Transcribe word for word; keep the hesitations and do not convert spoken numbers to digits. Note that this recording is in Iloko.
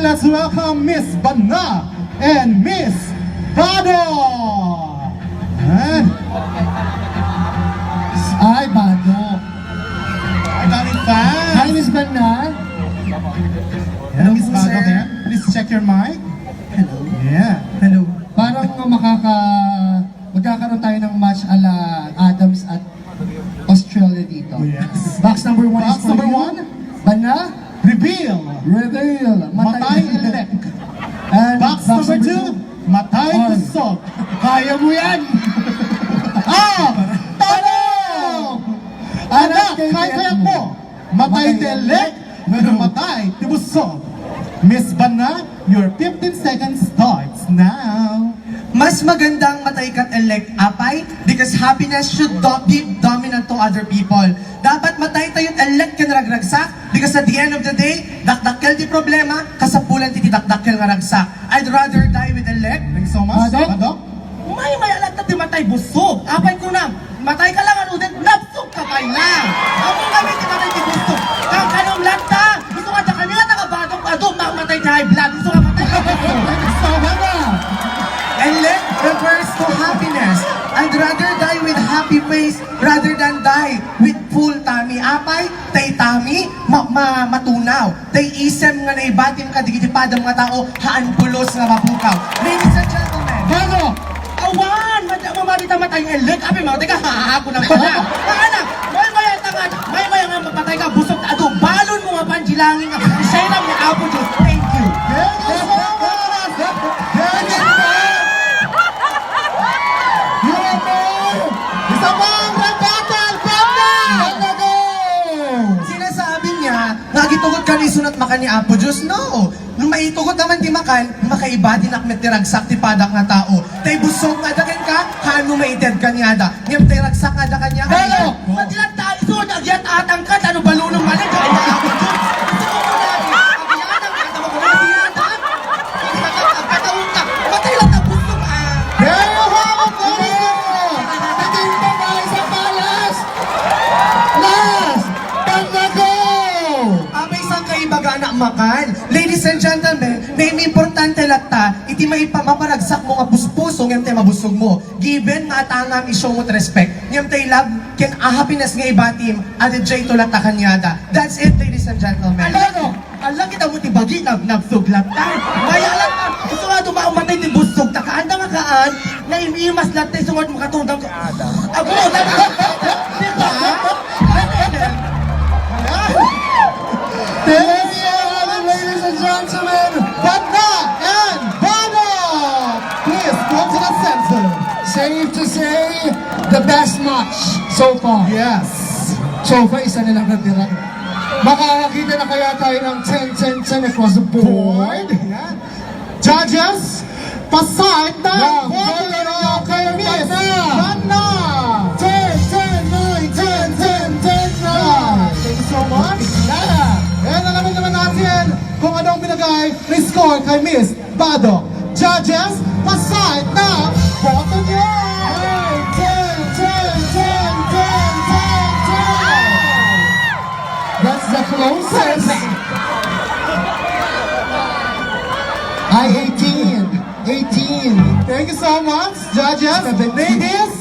Let's welcome Miss Bana and Miss Bado. Ayan. Ay, Bado. Ang daming fans. Hi, Miss Bana. Hello, Miss Bado, sir. Please check your mic. Hello. Yeah. Hello. Parang makaka... magkakaroon tayo ng match ala Adams at Australia dito. Oh, yes. Box number one is for you. Box number one. Bana. Reveal. Reveal. Matay elek. And box number two, matay busog. Kaya mo yan. Ah! Tanong! Anak, kaya mo. Matay ti elek, wenno matay ti busog. Miss Bana, your fifteen seconds starts now. Mas magandang matay kat elek, apay, because happiness should do- be dominant to other people. Dapat matay tayo't elek ken ragragsak, because at the end of the day, dakdakkel ti problema, kasapulan ti dakdakkel nga ragsak. I'd rather die with elek. Thanks so much. Badok? Badok? Maymay-a latta ti matay busog. Apay kunam, matay ka lang, ano din, nabsog ka pay na. Amo kami ti matay ti busog. Kang kanam latta, gusto ka dyan kanila, taga Badok, adu, mamatay ti high blood. Gusto ka matay ti busog. Thanks so much. Elek refers to happiness. I'd rather die with happy face rather than die with full tummy. Apay, tay tummy, ma-, ma-, matunaw. Tay isem nga naibatim kadagiti padam nga tao, haan pulos nga mapukaw. Ladies and gentlemen. Bado! Awan! Mad-, mamarita matay nga elek. Apay, matay ka, ha, ha, ako nang pala. Maana, maymay-a ta nga, maymay-a nga mapatay ka, busog ta, adu, balon mo nga panjilangin nga, siya lang ni Apo Diyos. Thank you. Thank you so much! Thank you, sir! You are more! Isa pang rebuttal! Banda! Banda, go! Sinasabi niya, nga agitugot ka ni isunat makan ni Apo Diyos, no. No maitugot naman ti makan, makaiba ti nakmet ti ragsak ti padak nga tao. Tay busog nga ada kenka, haan mo maited kaniada. Ngem tay ragsak nga ada kaniada. Pero, madilat tayo, isunat agyat atang ka, tano balunong manen, kaya Apo Diyos. Isunat mo na, agyat ang atang mo, kaniada. Agkataon ka, matay lang na busog, ah. There you have it, ladies and gentlemen. Naging babae sa palas. Last! Pangako! Apay, saan kayo ibaga, anak, makan? Ladies and gentlemen, naiimportante latta, iti maipa-, maparagsak mo nga puspuso, ngem tay mabusog mo. Given nga atangam, i-show mo ti respect. Ngem tay love, ken a happiness nga ibatim, added siya ito latta kaniada. That's it, ladies and gentlemen. Ala, no? Ala, kita mo ti bagi, nag-, nagsuglat ka. Kaya lang, gusto nga dumamatay ti busog, ta kaanda nga kaan, naiimas latta, isungat makatudang. Ago, nag-, di ba? There you have it, ladies and gentlemen, Banda and Bado! Please, come to the center. Safe to say, the best match so far. Yes. So far, isa na lang natira. Makakakita na kaya tayo ng ten, ten, ten across the board? Board. Yan. Judges, pa-side na ang boto ninyo kay Miss Banda. Ten, ten, nine, ten, ten, ten, nine. Thank you so much. Yeah. And alamin naman natin kung anong binigay ni score kay Miss Bado. Judges, pa-side na ang boto ninyo. Ten, ten, ten, ten, ten, ten. That's the closest. Ay, eighteen. Eighteen. Thank you so much, judges. Seventeen. Ladies,